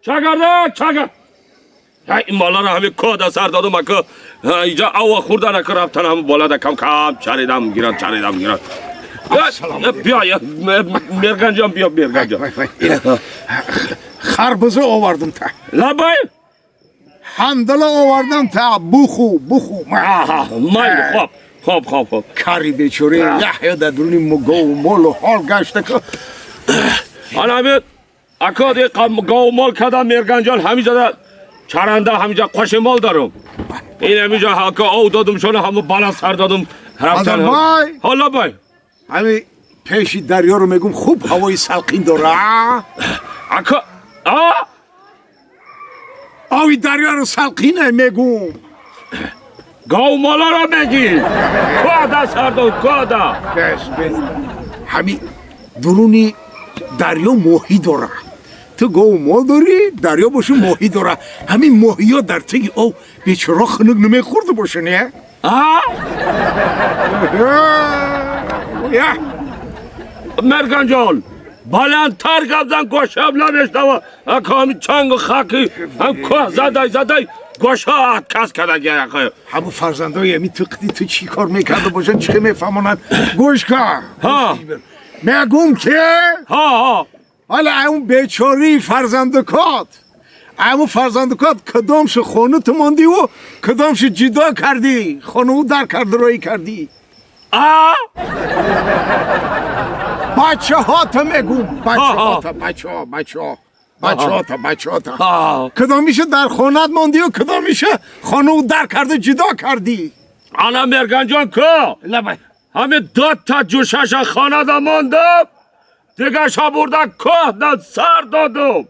Чагарда чага. Ин мола ро ҳамин кода сар додум ака. Инҷа ава хӯрдан ака рафтан ҳам бола да кам кам чаридам гиран чаридам гиран. Биё Мерган ҷон, биё Мерган ҷон. Харбуза овардум та. Лабай? Ҳандала овардам та, буху, буху. Майли, хоб, хоб, хоб, хоб. Кари бечора Яҳё дар дуруни гову молу ҳол гашта ку. Ана ҳамин ака гову мол кардам Мерган ҷон, ҳаминҷа чаранда ҳаминҷа қоши мол дорум. Ин ҳаминҷа ака ов додум шона ҳаму бала сар додум. Рафтан. Бай. Ҳа, лабай. Ҳами пеши дарёро мегум, хуб ҳавои салқин дора. Ака, а? Ови дарёро салқине мегум. Гову моларо мегӣ. Кода сар дод, кода. Бес, бес. Ҳами дуруни дарё моҳӣ дора. Ту гову мол дорӣ, дарё бошу моҳӣ дора. Ҳамин моҳиё дар теги ов бечора хунук намехӯрда боша, не? А? Я. Мерган ҷон, баландтар гап зан, гӯшам намешнава. Ака ҳамин чангу хаки ҳам кӯҳ задай задай гӯша кас кардаги ака. Ҳамун фарзандои ҳамин ту қиди ту чӣ кор мекарда бошанд, чӣ мефаҳмонанд? Гӯш кар. Ҳа. Мегум ки ҳа ҳа. ҳола ҳамун бечораи фарзандукот, ҳамун фарзандукот кадомшо хона ту мондиву кадомшо ҷудо кардӣ, хонаву дар карду роҳӣ кардӣ? А? Бачаҳота мегум, бачаҳота, бачаҳо, бачаҳо, бачаҳота, бачаҳота. Ҳа. Кадомиша дар хонат мондиву кадомиша хонаву дар карду ҷудо кардӣ? Ана Мерган ҷон ку? Лабай. Ҳамин дота ҷӯшаша хонада мондам, дигаша бурда кӯҳ да сар додум.